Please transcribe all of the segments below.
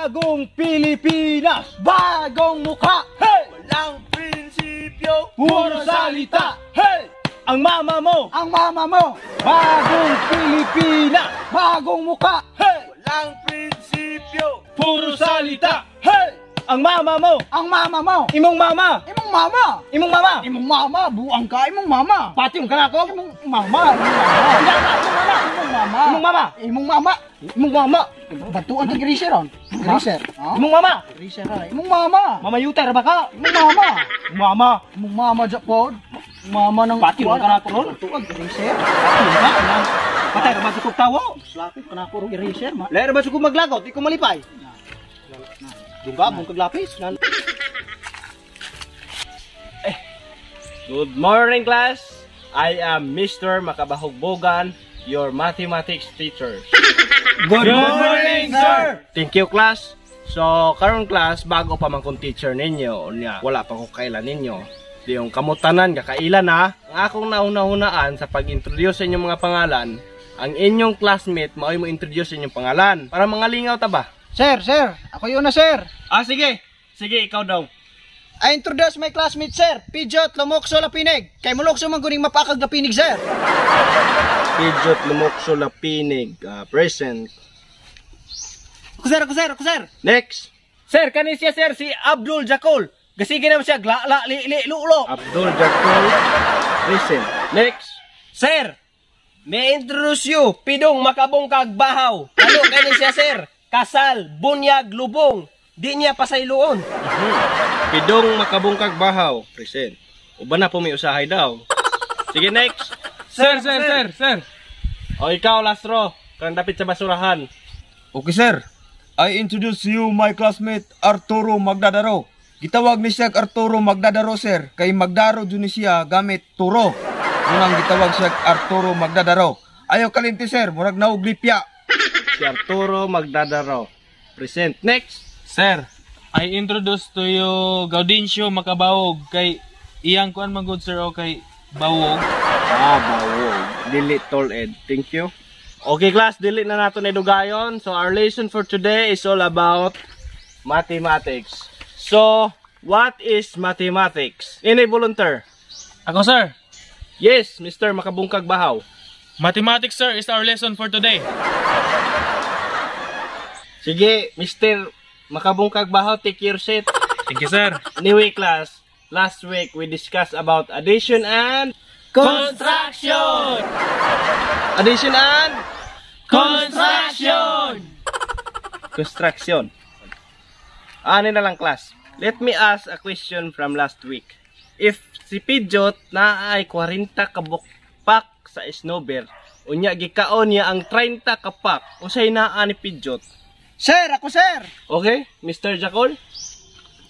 Bagong Pilipinas! Bagong mukha! Hey! Walang prinsipyo. Puro salita! Hey! Ang mama mo! Ang mama mo! Bagong Pilipinas! Bagong mukha! Hey! Walang prinsipyo. Puro salita! Hey! Ang mama mo! Ang mama mo! Imong mama! Imong mama! Imong mama! Imong mama! Buang ka! Imong mama! Pati yung kanako! Imong mama! Imong mama! Imong mama! Imong mama! Imong mama! Imong mama! Batuan kang greaser on. Greaser. Ha? Imong mama! Greaser ha. Imong mama! Mama yuter ba ka? Imong mama! Mama! Imong mama japod. Mama ng Pati yung kanako ron. Batuan greaser. Pati yung ka? Patay ra ba sa kong tawo? Slapit kanako ro eraser ma. Lair ba sa kong maglagot? Di ko malipay. Dungga, mong kaglapis. Good morning, class. I am Mr. Makabahugbogan, your mathematics teacher. Good morning, sir! Thank you, class. So, karon class, bago pa man kong teacher ninyo, unya, wala pa ko kailan ninyo. Di yung kamutanan, kakailan na. Ang akong nauna-unaan sa pag-introduce sa inyong mga pangalan, ang inyong classmate, mao'y mo introduce sa inyong pangalan. Para mga lingaw ta ba? Sir, sir, ako yun na sir. Ah, sige. Sige, ikaw daw. I introduce my classmate sir, Pidgeot Lumokso Lapinig. Kay mulokso man guning mapakag Lapinig sir. Pidgeot Lumokso Lapinig, present. Ako sir, ako sir, ako sir. Next, Sir, kani siya sir, si Abdul Jakol. Gasige naman siya, gla la li li lu lo. Abdul Jakol, present. Next, Sir, may introduce you, Pidong Makabungkag Bahaw. Ano kani siya, sir? Kasal, bunyag, lubong. Di niya pasayloon. Pidong Makabungkag Bahaw, present. Uban na po may usahay daw. Sige, next. Sir, sir, sir, sir. O ikaw, Lastro, kang dapit sa basurahan. Okay sir, I introduce you my classmate Arturo Magdadaro. Gitawag ni siya Arturo Magdadaro sir, kay magdaro jud ni siya gamit turo. Munang gitawag siya Arturo Magdadaro. Ayaw kalinti sir, murag naog lipya. Si Arturo Magdadaro, present. Next. Sir, I introduce to you Gaudencio Makabawog kay iyang kuan man good sir o kay Bawog. Ah, bawog. Dili tol ed. Thank you. Okay class, dili na nato na dugayon. So our lesson for today is all about mathematics. So, what is mathematics? Any volunteer? Ako sir. Yes, Mr. Makabungkag Bahaw. Mathematics sir is our lesson for today. Sige, Mr. Makabungkag Bahaw, take your seat. Thank you sir. Anyway class, last week we discussed about addition and Construction! addition and Construction! construction. Ano na lang class? Let me ask a question from last week. If si Pidgeot na ay 40 kabukpak sa snowbear, unya gikaon niya ang 30 kapak, unsay naa ni Pidgeot? Sir, ako sir. Okay, Mr. Jakol?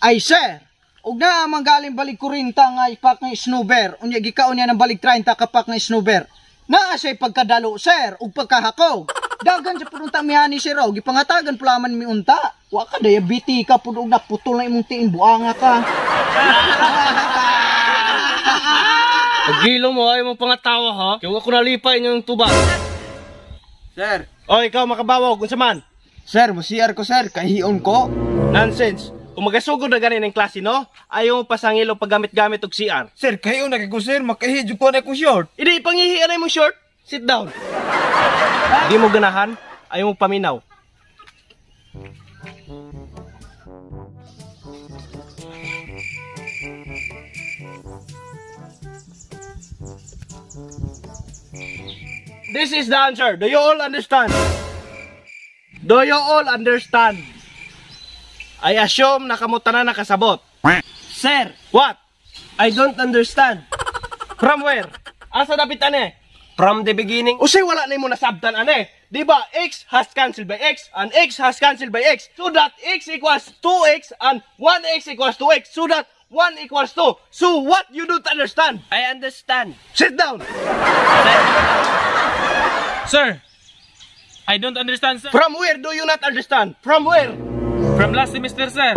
Ay sir, ug naa man galing balik 40 nga ipak ng snowbear, unya gikaon niya ng balik 30 kapak ng snowbear. Naa siya'y pagkadalo sir, ug pagkahakog. Dagan sa punta mihani sir, og gipangatagan pula man mi unta. Wa ka diabetes ka pud og naputol na imong tiin buanga ka. Pagilo mo ay mo pangatawa ha. Kaya ako nalipay inyong tuba. Sir, O ikaw makabawog unsa man? sir, mo CR ko sir, kahion ko. Nonsense. Kung magasugod na ganin ang klase no, ayaw mo pasangil o paggamit-gamit og CR. Sir, kahion na kay ko sir, makahi jud ko na ko short. Hindi, pangihian na imong short. Sit down. Di mo ganahan, ayaw mo paminaw. This is the answer. Do you all understand? Do you all understand? I assume na kamo tanan nakasabot. Sir, What? I don't understand. From where? Asa dapit ane? From the beginning, Usay wala na mo nasabtan ane. Di ba x has cancelled by x and x has cancelled by x. So that x equals 2x and 1x equals 2x. So that 1 equals 2. So what you don't understand? I understand. Sit down. Sir, I don't understand sir. From where do you not understand? From where? From last semester sir.